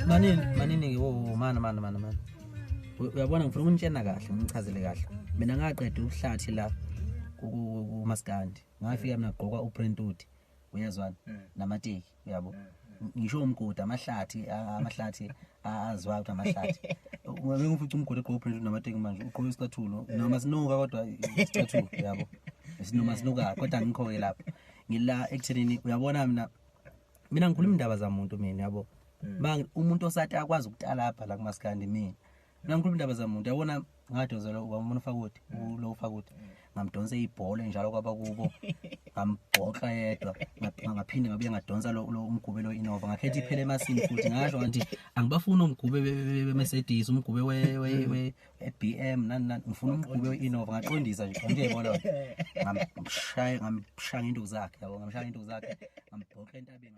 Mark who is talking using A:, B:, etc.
A: Manini manini wo mana mana mana mana. Uyabona ngifuna ukunitshena kahle ngichazele kahle. Mina ngaqeda ubuhlathi la kumaskandi. Ngafika mina gqoka uprintudi. Uyezwana namateki uyabo. Ngisho umgodi amahlathi amahlathi aziwa ukuthi amahlathi. Ungabe ngifica umgodi egqoka uprintudi namateki manje ugqoka isicathulo noma sinuka kodwa isicathulo uyabo. Sinoma sinuka kodwa ngikho ke lapho. Ngila ekuthenini uyabona mina ngikhuluma indaba zamuntu mina yabo. Mang umuntu osathi akwazi ukutalapha la kumaskandi mina ngikhuluma indaba zamuntu yabona ngadonselwa wamona ufakuthi ulo ufakuthi ngamdonsa ibhola njalo kwaba kubo ngambhoxa yedwa ngaphinde ngabuye ngadonsa lo umgube lo Innova ngakhetha iphele emasini futhi ngasho ngathi angibafuni umgube be Mercedes umgube we BM nani nani ngifuna umgube we Innova ngaqondisa nje ngiyebona ngamshaya ngamshaya into zakhe yabo ngamshaya into zakhe ngambhoxa entabeni.